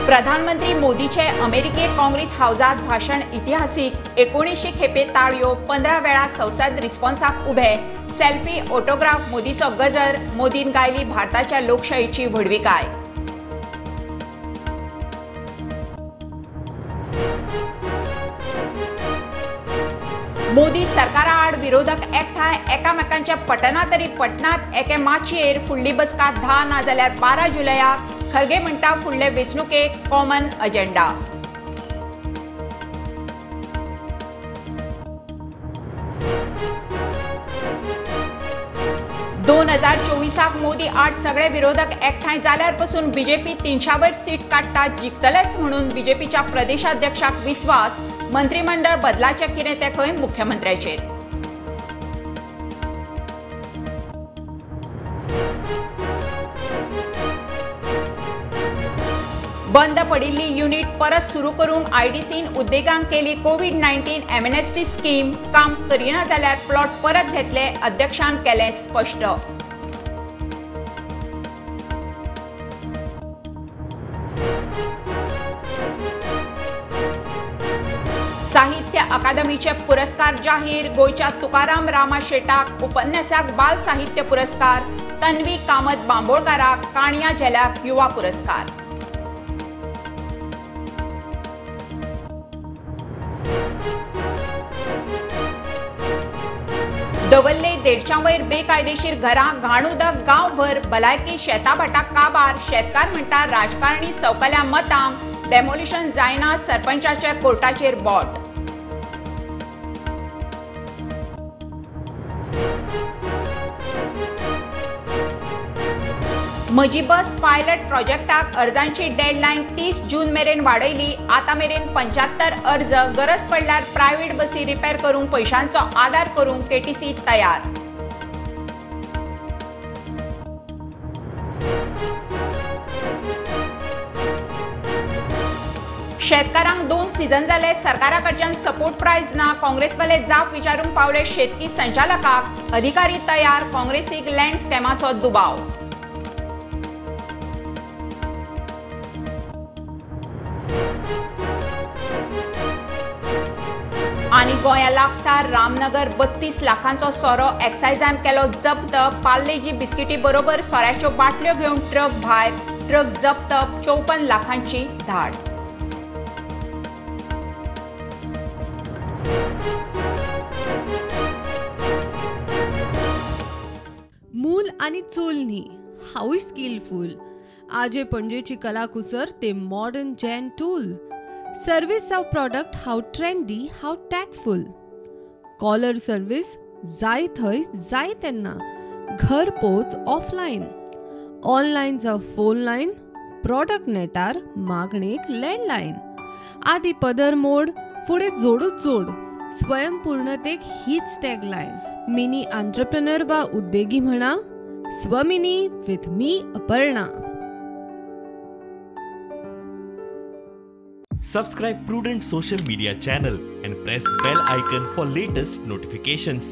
प्रधानमंत्री मोदीचे अमेरिके काँग्रेस हावजात भाषण इतिहासीक. 19 खेपे ताळयो, 15 वेळा संसद रिस्पॉन्साक उभे. सेल्फी ऑटोग्राफ मोदीचो गजर. मोदीन गायली भारताच्या लोकशाहीची व्हडविकाय. मोदी सरकारा आड विरोधक एकठांय, एकामेकांच्या पटना तरी पटनात एके माचयेर. फुडली बसका 10 ना जाल्यार 12 जुलयाक. खरगे म्हणटा फुडले वेंचणुकेक कॉमन अजेंडा. दोन 2024 मोदी आड सगळे विरोधक एकठांय जाल्यार पसून बीजेपी 300 वयर सीट काडटा, जिखतलेच म्हणून बीजेपीच्या प्रदेशाध्यक्षाक विस्वास. मंत्रिमंडळ बदलाचें कितें तें खंय मुख्यमंत्र्याचेर. बंद पडिल्ली युनिट परत सुरू करूंक आयडीसीन उद्देगांक केली कोवीड-19 एमनेस्टी स्कीम. काम करिना जाल्यार प्लॉट परत घेतले, अध्यक्षान केलें स्पश्ट. साहित्य अकादमीचे पुरस्कार जाहीर. गोंयच्या तुकाराम रामा शेटाक उपन्यासाक बाल साहित्य पुरस्कार, तन्वी कामत बांबोळकाराक काणया झेल्याक युवा पुरस्कार. दवल्ले 150 वयर बेकायदेशीर घरां, घाण उदक गांवभर, भलायकी शेताभाटा काबार. शेतकार म्हणटा राजकारणी सवकल्या मतांक, डेमोलिशन जायना, सरपंचाच्या कोर्टाचेर बोट. म्हजी बस पायलट प्रोजेक्टाक अर्जांची डेडलायन 30 जून मेरेन वाडयली. आतां मेरेन 75 अर्ज. गरज पडल्यार प्रायव्हेट बसी रिपेर करूंक पयशांचो आदार करूंक केटीसी तयार. शेतकारांक 2 सीझन जाले सरकारा कडच्यान सपोर्ट प्रायस ना. काँग्रेसवाले जाप विचारूंक पावले शेतकी संचालकाक. अधिकारी तयार, काँग्रेसीक लँड स्कॅमाचो दुबाव. आनी गोंया लागसार रामनगर 32 लाखांचो सोरो एक्सायजान केलो जप्त. पार्लेजी बिस्किटी बरोबर सोऱ्याच्यो बाटल्यो घेवन ट्रक भायर. ट्रक जप्त, 54 लाखांची धाड. मूल आनी चूल न्ही, हांवूय स्किलफूल. आजे पणजेची कलाकुसर ते मॉडर्न जॅन टूल. सर्विस जावं प्रॉडक्ट हांव ट्रेंडी, हांव टॅकफूल. कॉलर सर्विस जाय थंय जाय तेन्ना, घर पोच ऑफलायन. ऑनलायन जावं फोन लायन, प्रॉडक्ट नेटार मागणेक लँडलायन. आदी पदर मोड, फुडें जोडूच जोड. स्वयंपूर्णतेक हीच टॅगलायन. मिनी आंत्रप्रेनर वा उद्देगी म्हणा, Swamini with me Aparna. Subscribe Prudent social media channel and press bell icon for latest notifications.